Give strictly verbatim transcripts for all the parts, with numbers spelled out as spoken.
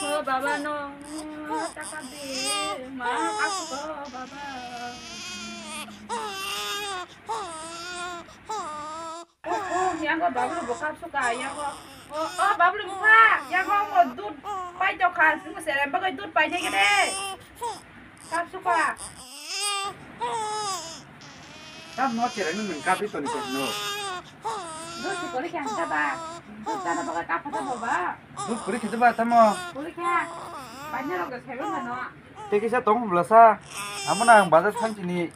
O baba no, taka de, ma, ako baba. O, o, yango bablu bo kapsuka, yango. O, o, bablu bupha, yango mo dud pai tokha, mo serem bagwi dud pai nai gede. Kapsuka. Tam no cherai no nung kapi toni ko no. Dud si kori kya hangka ba? Dud tana bagwi kapha ta baba. Dud kori khete ba tamo. Kori kya. Pai na rok sai ba no. Te kisa tong bla sa. Amo na ang bazar thang chini.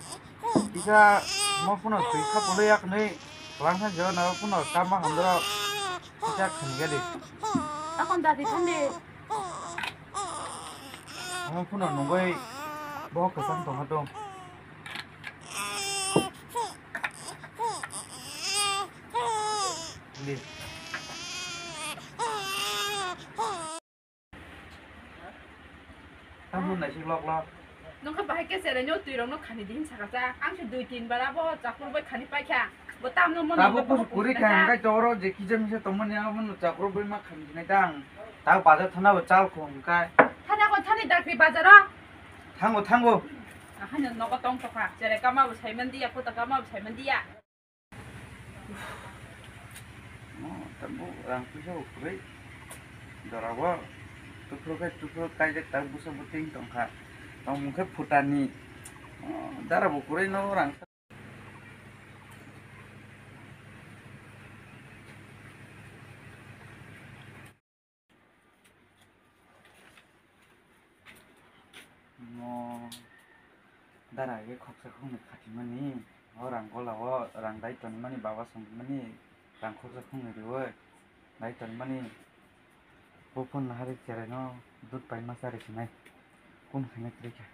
Kisa mo phuno twi kha polo yak nei. Lang thang jo na phuno kama hamdro. Kisa khani gadi. Akon dadi khande. Amo phuno nungoi bo kwchang tong hatung. Di. Tamo naisik lok lok. Nokha bahai khe cherai no twi rok no khani din saka cha. Ang se dui tin bara bo chakur bai khani pai kha. Bo tam no mon. Tabo bo kusu kuri kha hingkai toro je kija misa tongmani abo no chakur bai ma khani dinai tang. Ta bazar thana bo chal khum kai. Thana ko thani dakri bazar o. Thango thango. Ahani nogo tong tokha. Cherai kama bo saiman dia, kota kama bo saiman dia. Oh, tabuk rang puisa bo kwrwi. Jorabo tuphuru khe tuphuru kaijak, tabuk bwsa bwtwi wng tongkha. Tongmung khe phutani. Oh, dara bo kwrwi no rang. Mo dara ye khoksa khoknwi khatimani, o rang gola o rang dai tonmani, baba songmani rang khoksa khoknwi riwi dai tonmani, bo phone nahari cherai no dud pai ma chari sinai, kum khaina kwrwi kha.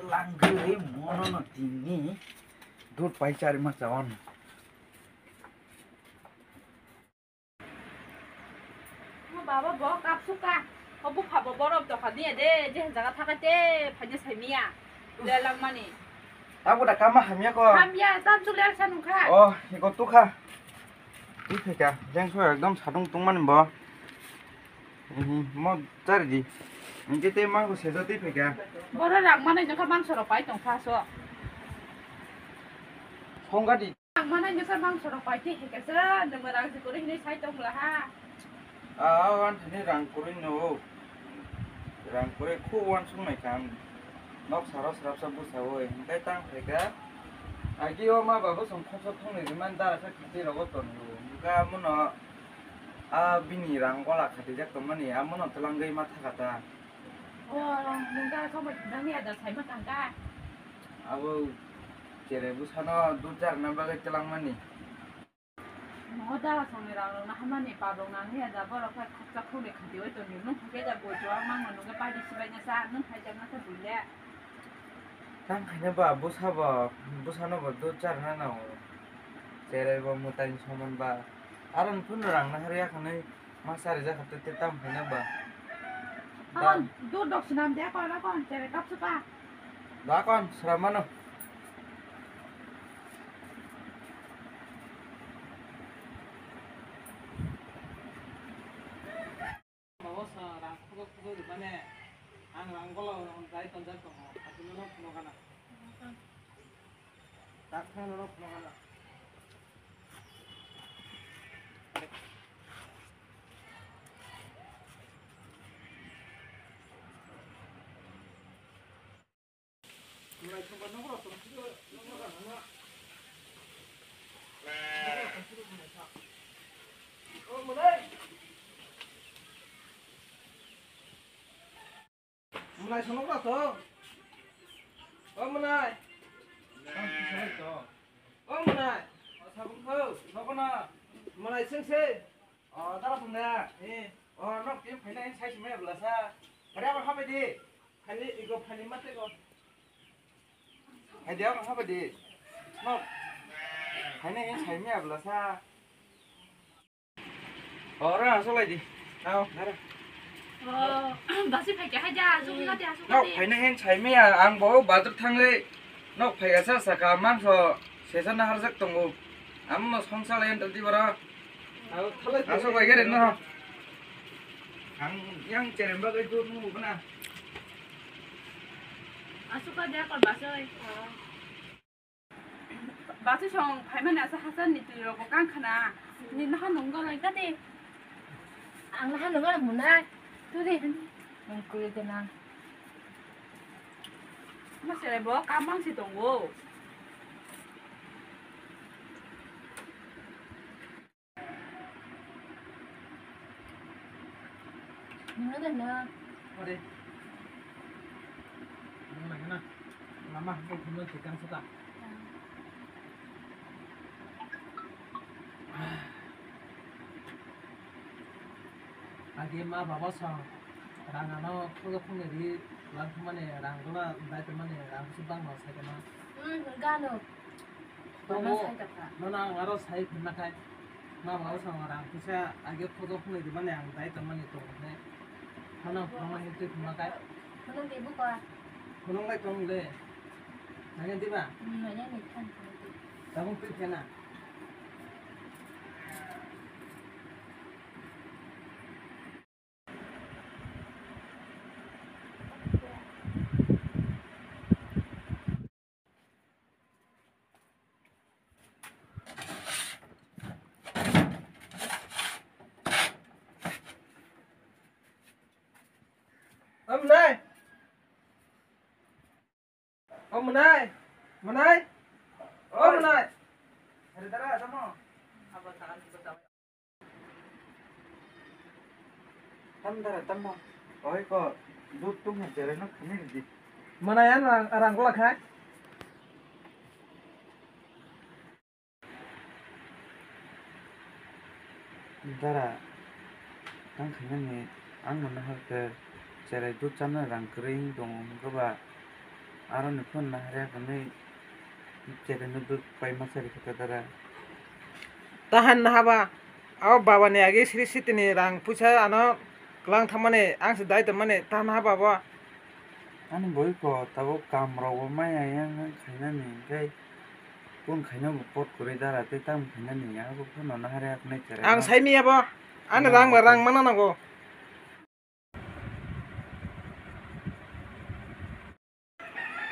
Langwi mono no tini dud pai chari ma chawan. Baba bo kapsuka. O bupha bo borok tokha niya de, je jaga thaka te phaide saimiya. Le langmani. Abo da kama hamya ko. Hamya, tam chule sa nungkha. Oh, iko tukha. Twi phaikha, jeng so ekdom sadung tungmani bo. Ehi, mo chari di. Hingke te mangso sejo twi phaikha. Boro rang manai nokha mangso rok pai tongkha so. Songga di. Ang manai nokha mangso rok pai twi phaikha se, nungma rang si kori hinui sai tong bwla ha. Ah, wan thani rang kori no. Rang kori khu wan sung nai kha. Nok saro srapsa bwsa oi, hingke tang phaikha. Agi o ma babu song khoksa khongnwi rimani dara kha kiti rogo tongo. Hingke amono a bini rang gola khatijak tongmani, amono twlangwi ma thaka ta. O, nung da song bai nangni ada sai ma tangka. Abo cherai bwsano dud charna bagwi twlangmani. Nogo dara songni rang rok no hamani pap rok nangni ya da borok khe khakchak khukni khati oi tongdi nung khe da bo chuwak mang no nung khe paidi sibai na sa nung phai jak na khe buile. Tang khaina ba bwsa bo bwsa no bo dud charna nango cherai bo mwtai ni soman ba aro phun rang na har ya khanai ma chari jak kha te tam khaina ba. Amon dud dok sinam de kon kon cherai kap suka. Da kon sra mano. Bawa sa rang khubuk khubuk ribane. Ang rang gola rang dai tonjak tongo. Atino no phunukana. Tak phano no phunukana. Mwnai sono ba to. O mwnai. O mwnai. O sabung kho. Nogo na. Mwnai sing se. O dara pung da. Eh. O nok tim phaina hin sai sumai bla sa. Bari abo habai di. Phani iko phani mate ko. Hai dia ko habai di. Nok. Phaina hin sai maya bla sa. Oro aswk lai di. Tao, nara. Oh, basi phaikha hai ja, aswk wngkha de, aswk wngkha de. Nok phaina hin sai maya, ang bo bazar thangwi nok phaikha sa saka mangso sesa naharjak tongo. Amno songsa lai ento di bara. Aswk bai khe rwno. Ang yang cherem bagwi dut nung bana. Aswk kha de kol basoi. Basoi song phaimani asa hachal ni twi rok bo kang khana. Ni naha nung gol oi kha de. Ang naha nung gol muna. Tu de. Nung kuri de na. Ma sere bo kamang si tongo. Nungno de no. Ore. Nung lagi na. Lama hapung himno tikang sata. Agi ma baba sa rang ano khojo khongni ri lang thumani rang gola dai tongmani rang su bang no sai kana. Hmm, gano. Tongo. Mama sai tongkha. Nono ang aro sai phunna khai. Ma baba sa rang kisa agi khojo khongni ri mani ang dai tongmani tongo ne. Nono ang phunukma hin twi phunna khai. Phunuk di buka. Phunuk lai tong le. Nanya diba? Hmm, nanya ni khan phunuk di. Tabung twi khena. Amnai. O mwnai, mwnai, o mwnai. Ari dara, tamo. Tam dara, tamo. Oi ko, dut tung ha jere no khani di. Mwnai an rang, rang kola khai. Dara, tang khainani ang no nahar khe cherai dut chana rang kwrwi wng tongo, hwnkhe ba aroni phone nahar ya hwnwi cherai no dut pai ma chari khe ta dara. Tahan naha ba, abo baba ni age sri siti ni rang puisa ano kwlang thangmani ang se dai tongmani ta naha ba bo. Ani boi ko tabuk kam rok bo maya yang khainani hwnkhe. Kung khaina bo pot kwrwi dara tei tamo khaina ni ya bo phano nahar ya nai cherai. Ang no. Sai miya bo. Ani no, rang ba rang mana nango.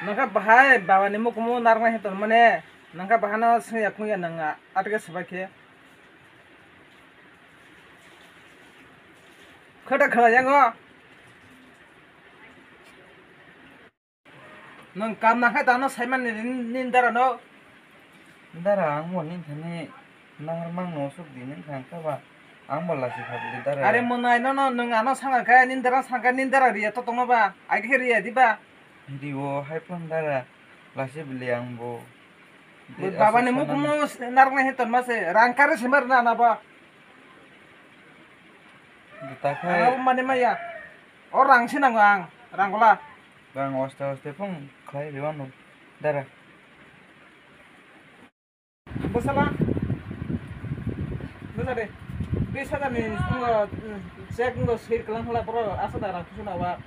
Nangkha bahai baba ni mukumu narwknai hinwi tonmani. Nangkha bahai no swngya khungya nang atwkhe swbai khe. Khwda khwlai yango. Nwng kam nangkha tangno saimani nini dara no. Dara ang bo nini thani nahar mang no suk di nini thang kha ba ang bo lasi kha bili dara. Are mwnai no no nwng ano sanga khe nini dara sanga nini dara riya to tongma ba ai khe riya di ba. Rio hai phang dara lasi bili ang bo. Baba ni mukumu narwknai hinwi tonma se rang kare se mar na na ba. Bwta khai. Ang mani maya. O rang se nango ang, rang gola. Rang oste oste phung khlai rw ano dara. Bwsala. Bwsa de. Bis hajar ni swngo, mm, check ngo sir kwlang hwla boro aswk da rang kusu na wa.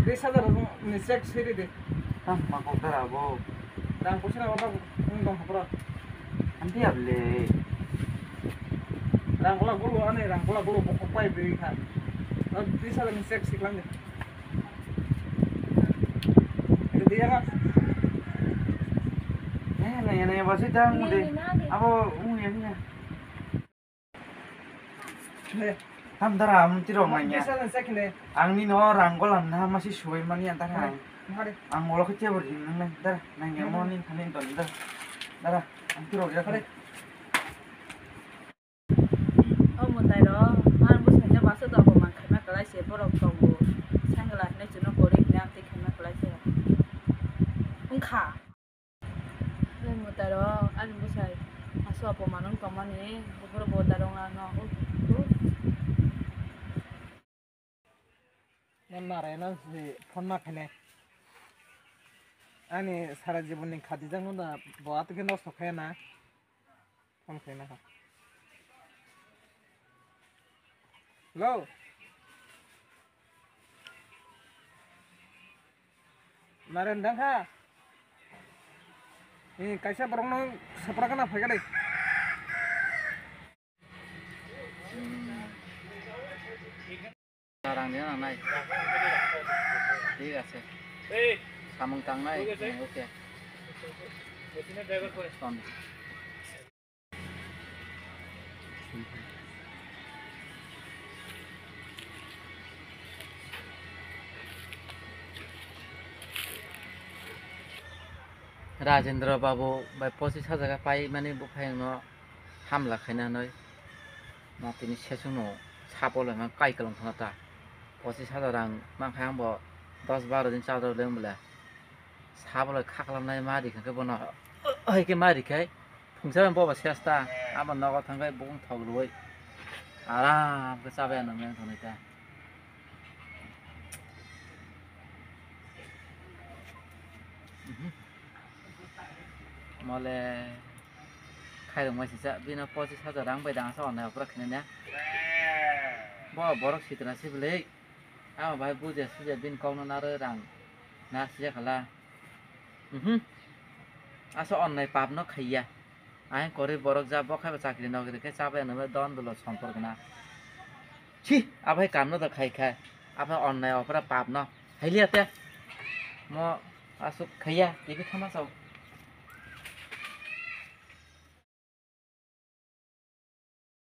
Bis hajar ni check siri de. Tam ma kok dara bo. Rang kusu na wa wng tong ha boro. Anti able. Rang kola gulu ani rang kola gulu bokok pai bri kha. Bis hajar ni check siklang de. Itu dia kha. Eh, nanya nanya basi dah mudi. Abo ung ya nya. Tam dara am tiro nanya. Bis hajar ni check ne. Ang ni no rang kola na masi suai mani antara. Ang ngolo kecil berdiri nang dara nanya mo ni kani don dara. Dara am tiro ya. O mwtai rok, ang bwsai no basa do apoman khaima kwlai se, borok tongo, sangla hinwi chwngno kwrwi hinwi amtwi khaima kwlai se. Wngkha. Hwnwi mwtai rok, ani bwsai asu apoman wng tongmani, buphuru bo darung ano. No Narayan si phone ma khainai. Ani sara jibon ni khadi jang no da bo atwkhe nosto khaya na. Phone khaina ha. Hello. Naren dang kha. Eh, kaisa borokno sapra gana phaikha de. Rang de nang nai. Thik ase. Samung tang nai. Thik ase. Eh, okay. Ton. Rajendra Babu bai pochis hajar khe pai mani buphayungno hamla khaina hinwi mo tini sesungno sapo laima kai kwlwng thangna ta. Pochis hajar rang mankha ang bo dos baro din chador leng bole. Sabolai khaklamnai ma rikha khe bono. Hai khe ma rikhai phungsa bai boba sesta. Abo nogo thangkhai bukung thok rwui aram khe chabai ano meng thonai ta. Mhm. Mole khairok mai sisa bino pochis hajar rang bai dang sa onai opor khinai ne. Bo borok sitra sibili. Abo bai buja suja bini kokno narwi rang narsiya khala. Mhm. Asa onnai papno khaiya. Aing korwi borok ja bo khaiba chakri nokri khe chabai nw don dolo sompor gwnang. Chi, abai kamno da khai khai. Abai onnai opra papno. Hailiya te. Mo asuk khaiya, tiki thama sao.